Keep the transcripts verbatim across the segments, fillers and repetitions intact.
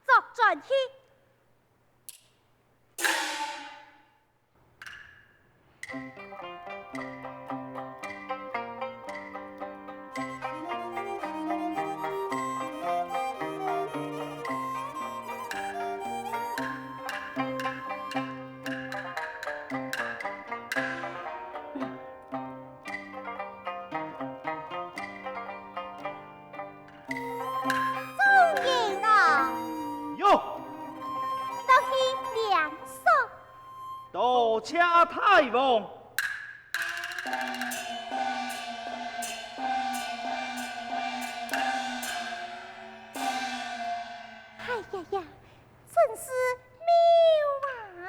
作轉去。 終於咯。喲！落去領賞。多謝大王。哎呀呀， 真是妙啊！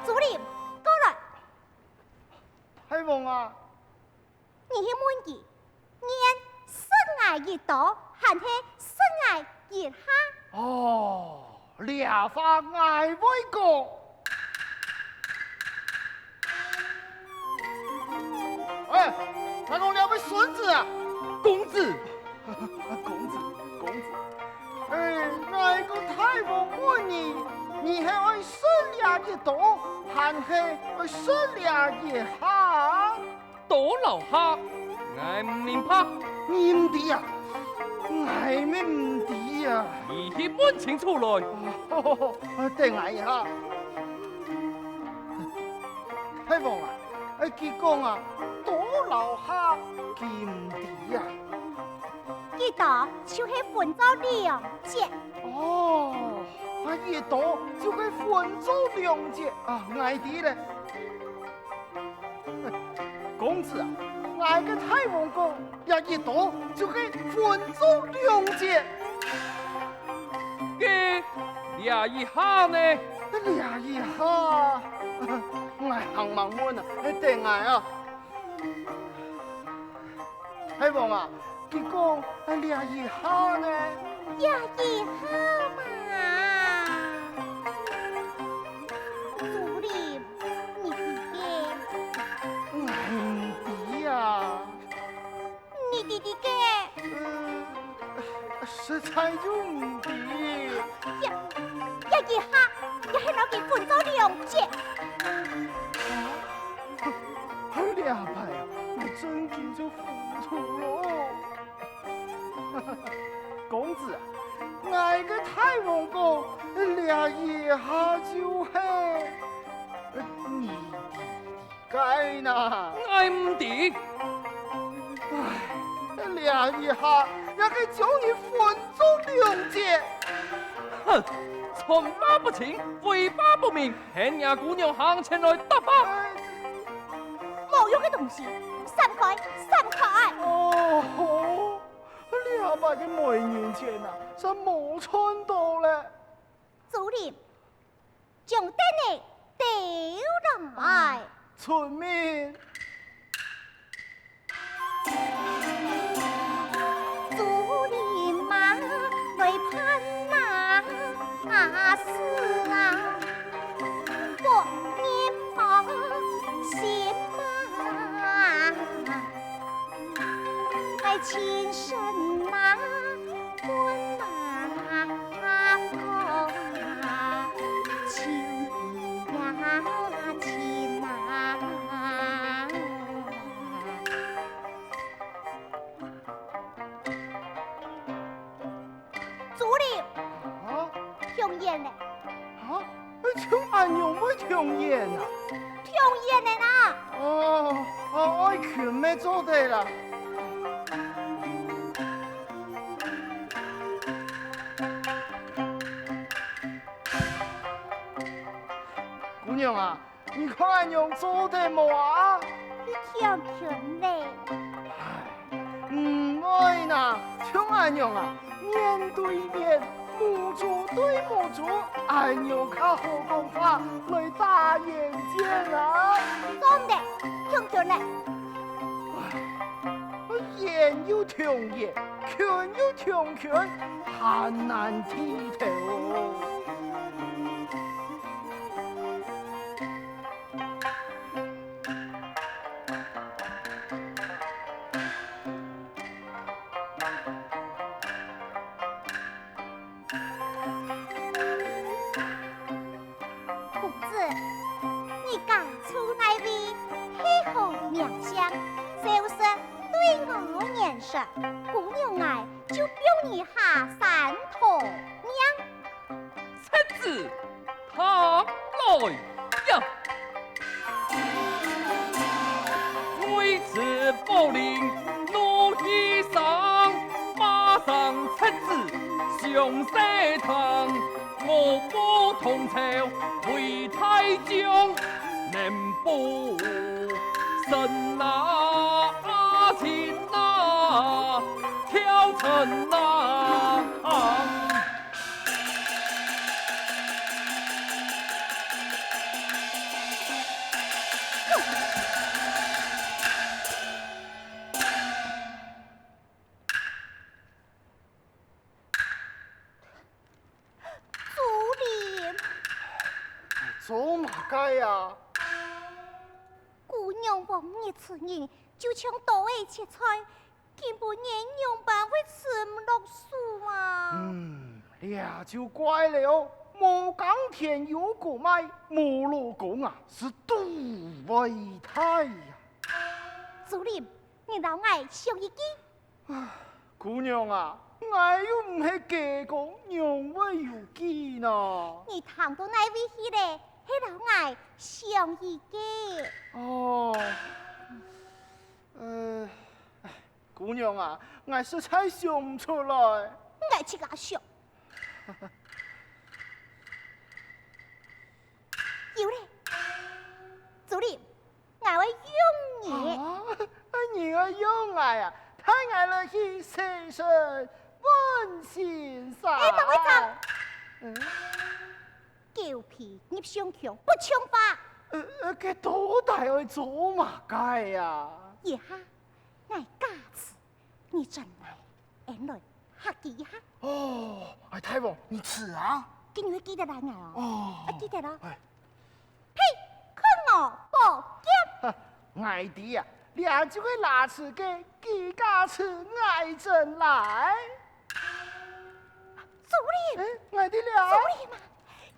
竹林，過來。大王啊！ 你去問佢，願賞𠊎一刀，還係賞𠊎一下？哦，這話𠊎會講。哎，𠊎講這位孫子啊！公子，公子，公子。哎，𠊎講大王問你，你係愛賞這一刀，還係愛賞這一下？ 刀摎下，𠊎毋明白。你毋知啊？𠊎乜毋知啊！你去問清楚來。等𠊎一下。大王啊，佢講啊，刀摎下，佢毋知啊。一到就係分做兩節。哦，啊，一到就係分做兩節啊，𠊎知了。公子啊，𠊎个大王講，這一到就係分做兩節。該這一下呢？這一下，𠊎還吂問啊，等𠊎啊。 大王啊，佢講，啊，這一下呢？這一下嘛。竹林，你知个？𠊎毋知啊。你知知个？呃，實在就毋知。這，這一下，也係摎佢分做兩節。啊？ 這擺啊，𠊎真經就糊塗囉。公子啊，𠊎个大王講，這一下就係，呃，你知知个哪？𠊎毋知。唉，這一下也係將你分做兩節。哼， 寸步不清，非步不明，喊若姑娘行前來答吧。哎，無用个東西，閃開，閃開！哦吼，這擺个媒人錢啊，煞無賺到了。竹林，將凳仔丟來。遵命。 竹林啊，來伴啊，啊，是啊，我念無心啊，來親身啊，問啊，講啊，親呀，親啊。 竹林。啊？聽見了。啊？像恁樣會聽見啊？聽見了啦。哦，哦，愛近乜做得啦。姑娘啊， 你看恁樣做得無啊？你聽見了。唉，毋會啦，像恁樣啊，面對面，目珠對目珠，恁樣較好講話，來打圓圈啊。做毋得，聽見了。唉，圓又聽圓，圈又聽圈，還難剃頭。 公子，你家住哪位？係何名姓？就是對我言說，姑娘𠊎就放你下山討命。 赤子，聽來呀！為此寶林怒氣生，罵聲赤子詳細聽。我武銅朝為大將，能保身啊，情啊，條城啊。 竹林。做麼个啊？姑娘往日出入，就像刀仔切菜， 今晡日仰般會伸毋落手啊？嗯，這就怪了哦，無耕田有穀賣，無老公啊，係肚會大呀。竹林，你摎𠊎相一計。唉，姑娘啊，𠊎又毋係雞公，仰會有計呢？你聽到哪位去了？係摎𠊎相一計。哦，呃，唉，姑娘啊，𠊎實在想毋出來。𠊎自家想。有咧，竹林，𠊎會用你。啊，你會用𠊎啊？待𠊎來去洗身換新衫。哎，等一下。嗯？狗屁入象窮，不像話。呃，呃，該到底愛做麼个呀？這下，𠊎假使 你轉來，俺來嚇佢一下。哦，哎，大王，你試啊？今日會記得來𠊎哦。哦。啊，記得咯。哎。嘿，看我寶劍！哈，𠊎知啊，這就係拿出个，佢假使𠊎轉來。竹林！哎，𠊎知了。竹林啊，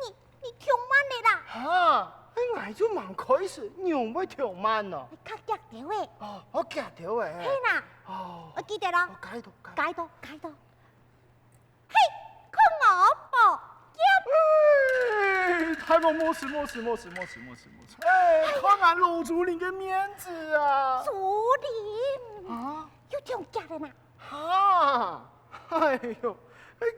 你 你忒慢了啦！哈，哎，𠊎就吂開始，仰會忒慢呢？較遽兜仔。哦，哦，遽兜仔。係啦。哦。愛記得咯。哦，該到，該到。該到，該到。嘿，看我寶劍！哎，大王，無事，無事，無事，無事，無事，無事。哎，哎呀。看𠊎老竹林个面子啊！竹林！啊？又忒遽了啦！ 哈，哎喲，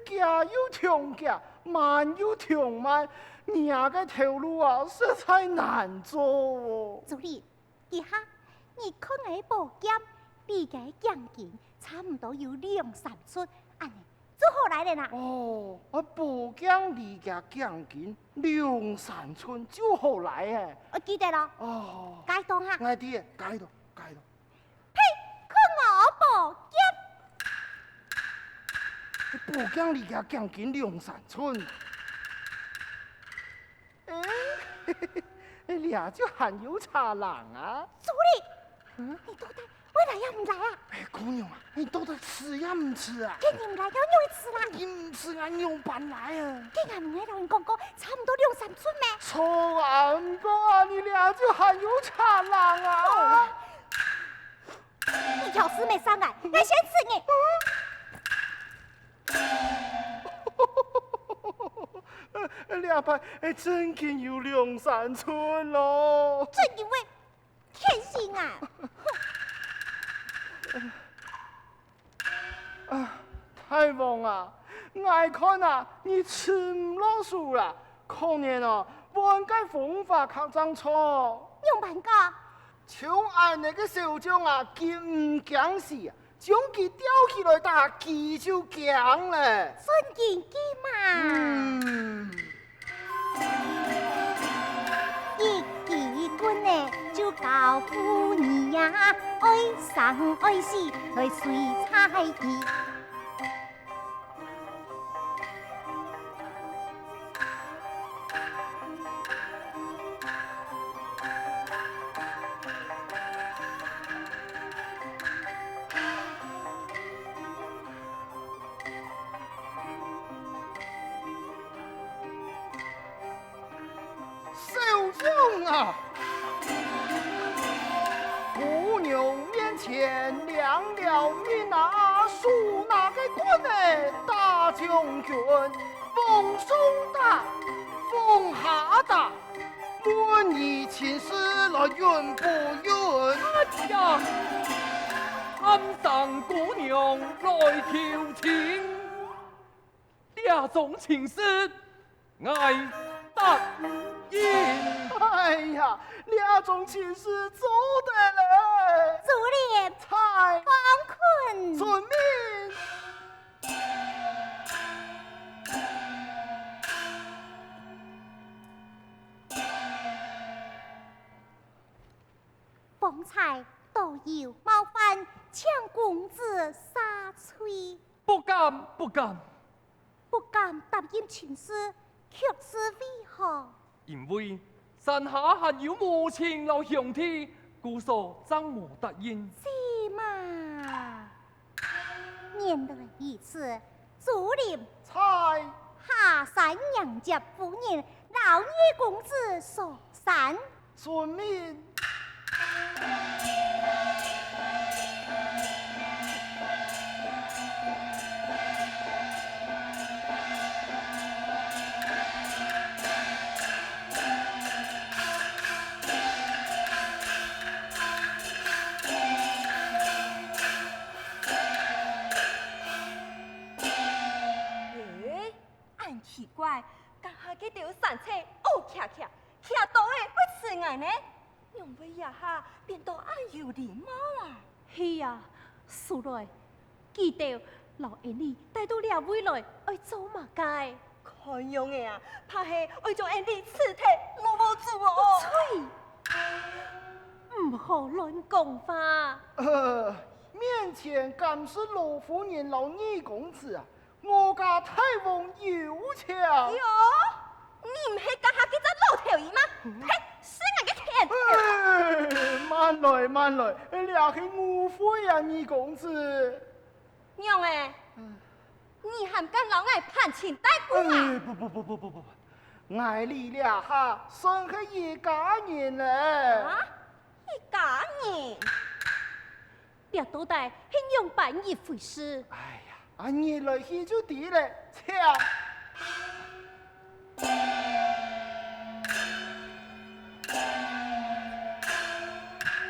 遽又忒遽，慢又忒慢，若个頭路啊，實在難做哦。竹林，這下，你看𠊎寶劍，離个頸根差毋多有兩三寸，恁呢就好來了啦。哦，啊，寶劍離个頸根兩三寸就好來誒。愛記得咯。哦。該到哈。𠊎知，該到，該到。 嘿，看我寶劍！寶劍離个頸根兩三寸。哎，這就還有差人啊！竹林，嗯？你到底會來也毋來啊？哎，姑娘啊，你到底試也毋試啊？既然毋來，愛仰會試啦？你毋試，𠊎仰般來啊？既然毋係同你講過，差毋多兩三寸咩？錯啊，毋過啊，你這就還有差人啊！好啊， 你挑事毋使生𠊎，𠊎先試你。這擺，哎，真經有兩三寸咯。真因為天性啊！啊，大王啊，𠊎看啊，你伸毋落手啦，可能哦，換个方法較正著。仰般講？ 像恁呢个小將啊，佢毋驚死啊，將佢吊起來打，佢就驚咧。真經个嘛？嗯。一支棍呢，就教父你呀，愛生愛死，來隨在佢。 小將啊！姑娘面前領了命啊，手拿个棍仔打將軍，往上打，往下打，問你情事來允不允？哎呀，喊聲姑娘來求情。 這種情事，𠊎答應。哎呀，這種情事做得了！竹林，在。放困。遵命。方才多有冒犯，請公子赦罪。不敢，不敢。 不敢答應親事，卻是為何？因為山下還有母親摎兄弟，故所正無答應。是嗎？原來如此，竹林。在。下山迎接夫人，摎二公子上山。 遵命。該下該兜山賊烏擎擎，擎刀仔愛刺𠊎呢，仰會這下變到恁有禮貌啊？係啊，素來，佢兜摎𠊎俚帶到這位來，愛做麼个？看樣仔啊，怕係愛將𠊎俚刺忒無好處哦。啐！毋好亂講話。呃，面前敢識老夫人摎二公子啊？ 我家大王有請。喲，你毋係該下該隻老頭仔嗎？嘿，食𠊎个拳頭！哎，慢來，慢來，這係誤會啊，二公子。仰仔？嗯。你還敢摎𠊎攀親帶故啊？哎，不不不不不不，𠊎俚這下算係一家人了。啊？一家人？ 這到底係仰般一回事？哎呀，啊，你來去就知了，請。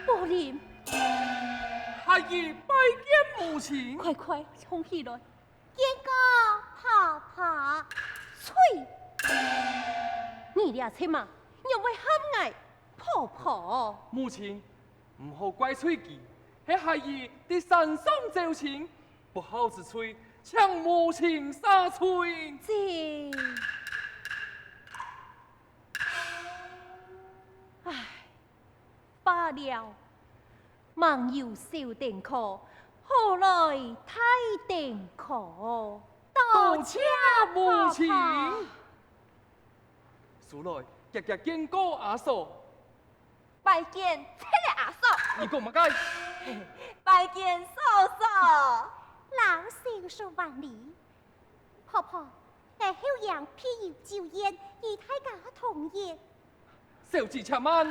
寶林。孩兒拜見母親。快快，徛起來。見過婆婆。啐！你這隻馬，仰會喊𠊎婆婆？母親， 毋好怪罪佢，係孩兒在山上走親，不孝之罪，請母親赦罪。這，唉，罷了，吂有小等科，何來大等科？多謝母親。多謝婆婆。素來，遽遽見過阿嫂。 拜見親个阿嫂。你講麼个？拜見嫂嫂。老少送還禮。婆婆，𠊎後院備有酒宴，與大家同宴。小姐且慢。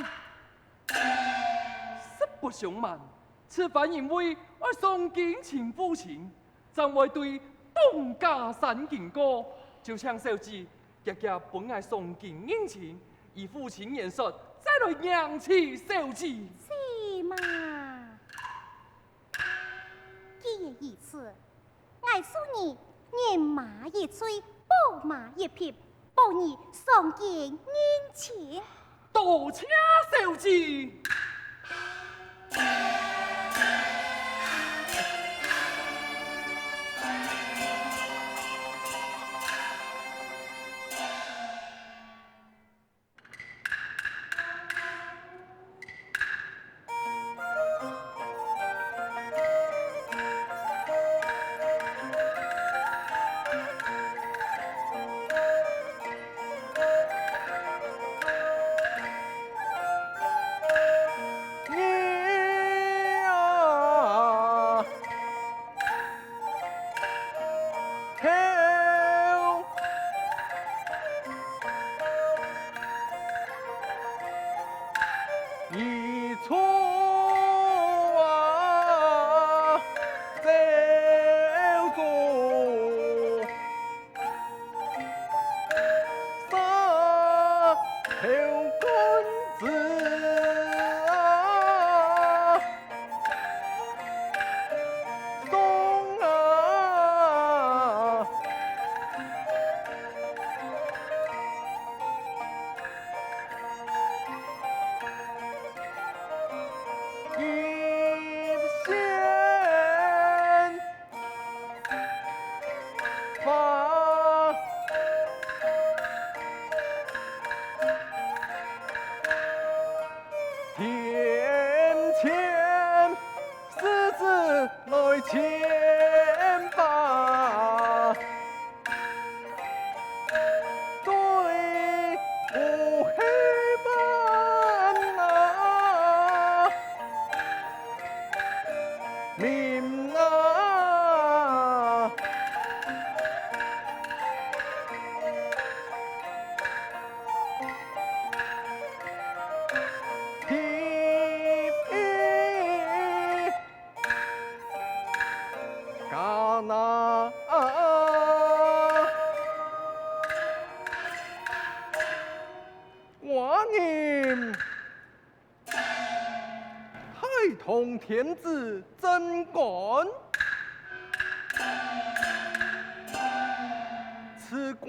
實不相瞞，此番因為愛上京尋父親，正會對東家山經過，就請小姐 遽遽分𠊎上京認親，以父親言說，再來迎娶小姐。是嘛？既然如此，𠊎祝你人馬一追，寶馬一匹，保你上京認親。 多謝小姐。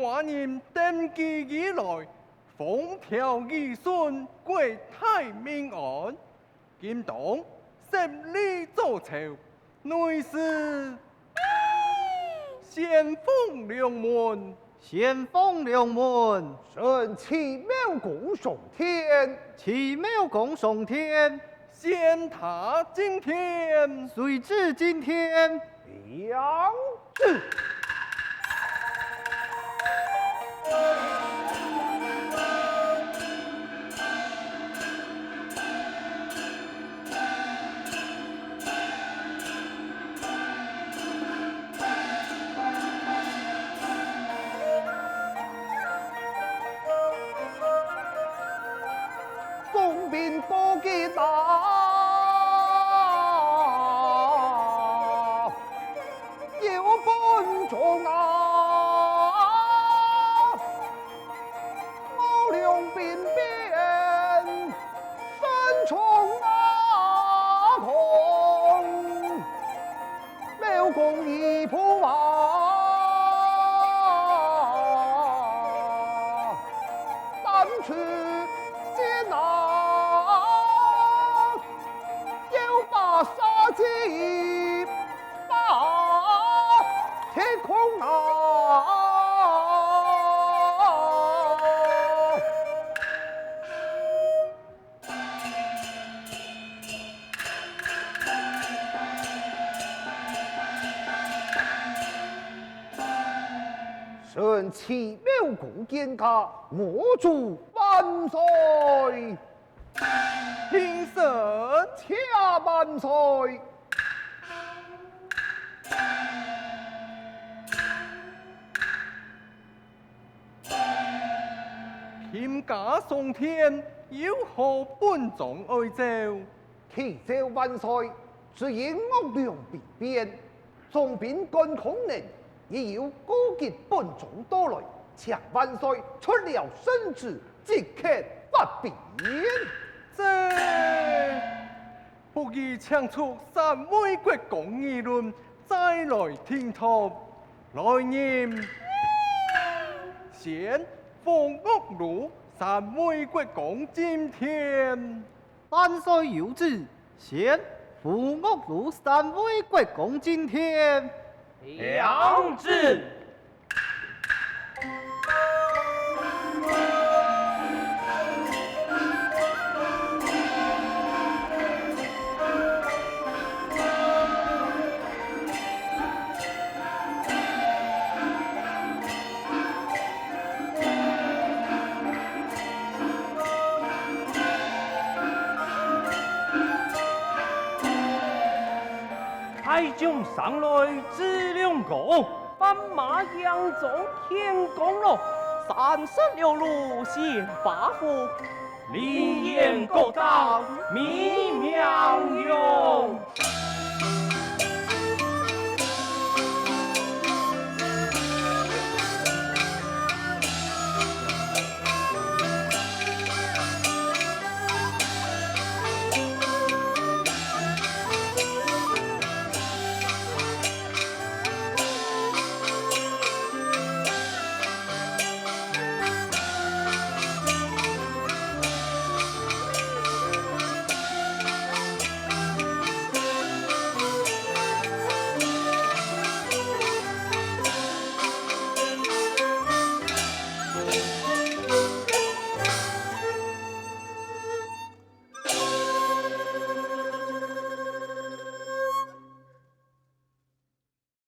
華人登基以來，風調雨順，國泰民安。今當設立早朝，內事先鋒龍門。先鋒龍門。臣啟妙公上殿。啟妙公上殿。宣他進殿。谁主进殿？ 娘子。奉命告急啊！ 有本章啊，五龍兵变，山冲啊空，妙公一步啊，单去见啊。 要把杀鸡把铁桶啊！臣启妙公见驾，我主万岁！ 平身。谢万岁！卿家上殿，有何本章爱奏？启奏万岁，只因岳梁兵变， 总兵甘康能已有告急本章到来，请万岁出了圣旨，即刻发兵。这，不如请出三位国公议论，再来听候。来人，先封岳、庾三位国公进殿。 万岁有旨，先封岳、庾三位国公进殿。领旨。 大将上來至兩江，斑馬行中乾江路，三十六路尋八福，梨園各擔美名揚。